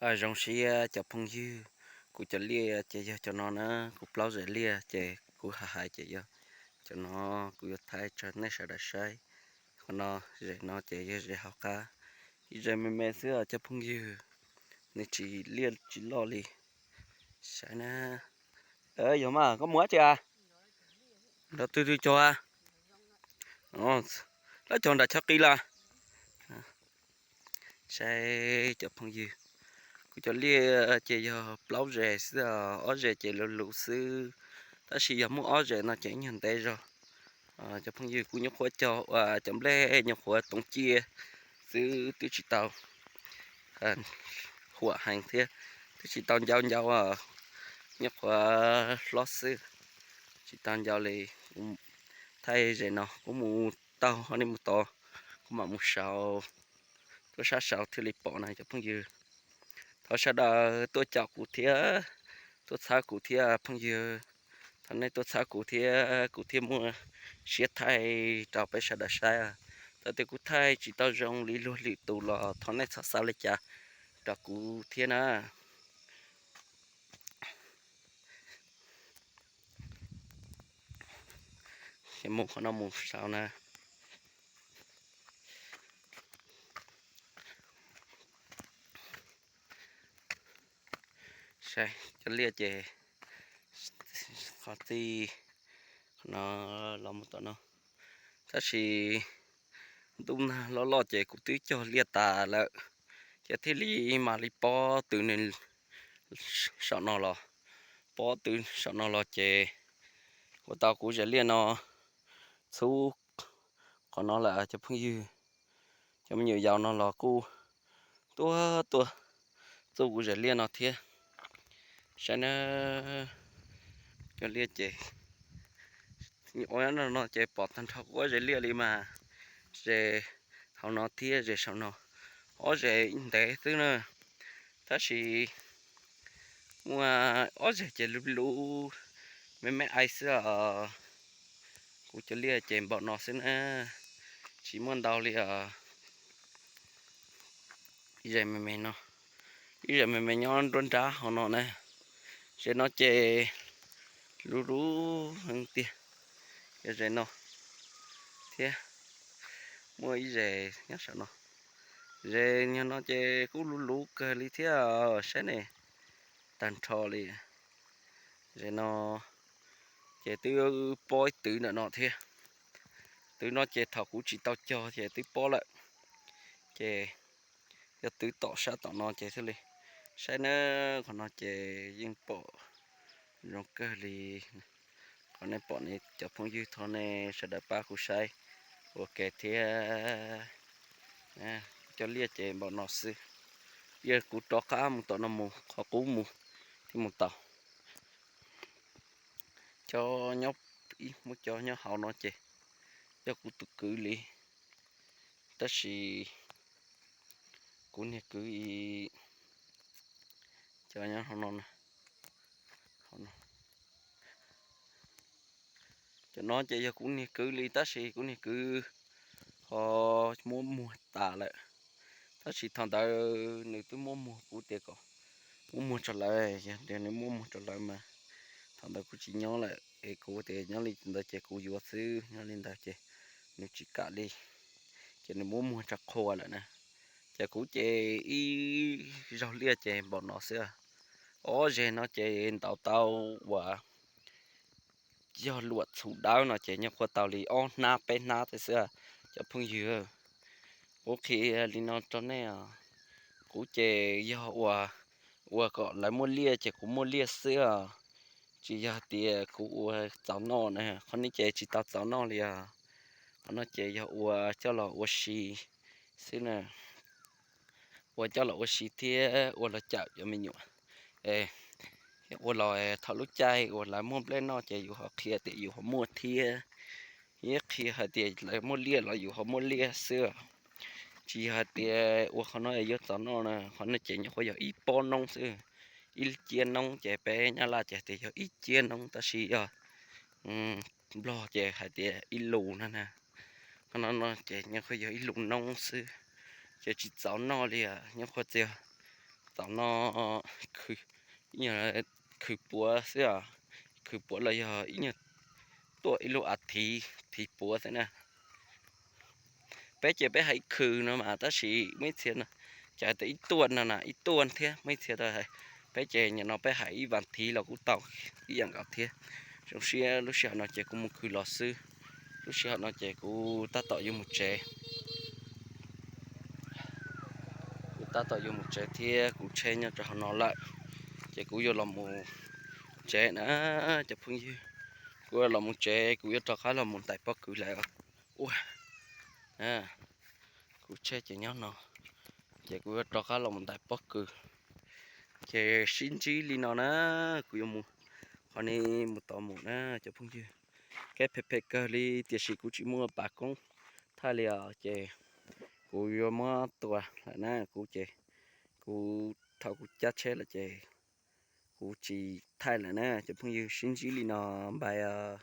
Zoo siab cov phooj ywg, kuv cov liaj ces yog cov no na, kuv plaub zes liaj ces kuv hais hais ces yog cov no, kuv yuav thaij rau nej sawv daws saib. Qhov no, zes no ces yog zes hauv qab, ib zes me me xwb cov phooj ywg, nws tsis liaj tsis loj li. Saib na, yog mas koj mus dab tsi a? Nrog twg twg cog a? Lawv cog nram chaw qis lawm. Saib cov phooj ywg, kuv cov liaj ces yog plaub zes xwb, ob zes ces luv luv xwb, tab sis yog muaj ob zes no ces ib nyuag ntev zog. Cov phooj ywg, kuv nyuam qhuav cog ua cov nplej nyuam qhuav toov ciaj xwb, twb tsis tau huam heev thiab, twb tsis tau ncau ncau, nyuam qhuav hlob xwb, tsis tau ncau li. Thaij zes no kuv mus taug ho nej mus tod, kuv mam mus saud, tuaj sab saud thiaj li pom na cov phooj ywg. Thov sawv daws tuaj caum kuv thiab, tuaj txhawb kuv thiab phooj ywg. Thov nej tuaj txhawb kuv thiab kuv thiaj muaj siab thaij rau peb sawv daws saib. Txawm tias kuv thaij tsis tau zoo li luag lwm tus los thov nej txhob xav li cas rau kuv thiab na. Mus qhov no mus saud na. Saib cov liaj ces qhov txij qhov no los mus tom no, tab sis ntuj nag loj loj ces kuv twb cog liaj tas lawm, ces thiaj li mam li pob tw nws saum no los, pob tw saum no los ces ua tau kuv zes liaj no txhub qhov no lawm cov phooj ywg. Cov me nyuam yaus no los kuj tuaj tuaj txuj kuv zes liaj no thiab. Saib na, cov liaj ces, ua no ces pom tag nrho kuv ob zes liaj li mas, zes hauv no thiab zes saum no, ob zes ntev xwb na, tab sis muaj ob zes ces luv luv me me ai xwb os. Kuv cov liaj ces npaum no xwb na, tsis muaj ntau li os. Ib zes me me no, ib zes me me nyob nruab nrab hauv no na. Zes no ces luv luv heev tiag, yog zes no thiab, muaj ib zes nyob saum no. Zes nyuag no ces kuj luv luv kawg li thiab, saib ne, tag nrho li. Zes no ces twb pob ib twv ntawm no thiab. Twv no ces thaum kuv tsis tau cog ces twb pob lawm, ces yog twv tom sab tom no ces thiaj li. Saib na, qhov no ces yeej pom zoo kawg li. Qhov nej pom ne cov phooj ywg, thov nej sawv daws pab kuv saib ua ke thiab. Cov liaj ces npaum no xwb, yog kuv rov qab mus tom no mus qhov qub mus thiaj mus tau. Cov nyob, ib muab cov nyob hauv no ces yog kuv tus kwv li, tab sis kuv niag kwv, cov nyob hauv no, cov no ces yog kuv niag kwv li tab sis kuv niag kwv ho muab muag tas lawm. Tab sis thaum ntawd nws twb muab muag kuv tias kom muab muag rau lawv, yog tias nws muab muag rau lawv mas thaum ntawd kuv tsis nyob lawm es kuv tias nyob li ntawd ces kuv yuav xwb, nyob li ntawd ces nws tsis kam li, ces nws muab muag rau qhua lawm na. Ces kuv ces ib zaug liaj ces npaum no xwb. Ob zeg no ces ntaus tau uas yog luam txhuv dawb no ces nyuam qhuav tau li ob hnab peb hnab thiab xwb cov phooj ywg. Kuv qhia li no rau nej os, kuv ces yog ua, ua kom lawv muaj liaj ces kuv muaj liaj xwb os, tsis yog tias kuv ua txaus noj na, qhov no ces tsis tau txaus noj li os. Qhov no ces yog ua coj los ua si xwb na, ua coj los ua si thiab ua los cawm cov me nyuam. Ua los thaum lub caij uas lawv muaj nplej noj ces yus ho qhia tias yus ho muaj thiab, yus qhia hais tias lawv muaj liaj los yus ho muaj liaj xwb. Tsis yog hais tias ua qhov no yuav txaus noj na, qhov no ces nyuam qhuav yog ib pob noob xwb. Ib ciab noob ces peb Nyab Laj ces tias yog ib ciab noob tab sis yog Nplog ces hais tias ib lus no na. Qhov no no ces nyuam qhuav yog ib lus noob xwb, ces tsis txaus noj li, nyuam qhuav txiag tom no khwv, ib nyuag khwv puav xwb os, khwv puav los yog ib nyuag tuaj ib lub as thiv, thiv puav xwb na. Peb ces peb hais ib khwv no mas tab sis muaj ib txhia no, ces hais tias ib tuaj no na, ib tuaj thiab, muaj ib txhia tau hais. Peb ces nim no peb hais ib vas thiv los kuj tau ib yam nkaus thiab. Zoo siab lub sij hawm no ces kuv mus khwv los xwb, lub sij hawm no ces kuv tab tom yuav mus tsev. Kuv tab tom yuav mus tsev thiab kuv tsheb nyob rau hauv no lawm, ces kuv yuav los mus tsev na cov phooj ywg. Kuv yuav los mus tsev, kuv yuav rov qab los mus ntais pob kws lawm. Ua, kuv tsheb ces nyob no, ces kuv yuav rov qab los mus ntais pob kws. Ces sib ntsib li no na, kuv yuav mus qhov ni mus tod mus na cov phooj ywg. Kev phem phem kawg li tiam sis kuv tsis muaj pas koob thaij li os, ces kuv yuav muab tua lawm na, kuv ces kuv thaum kuv cab tsheb lawm ces kuv tsis thaij lawm na cov phooj ywg, sib ntsib li no, npais os.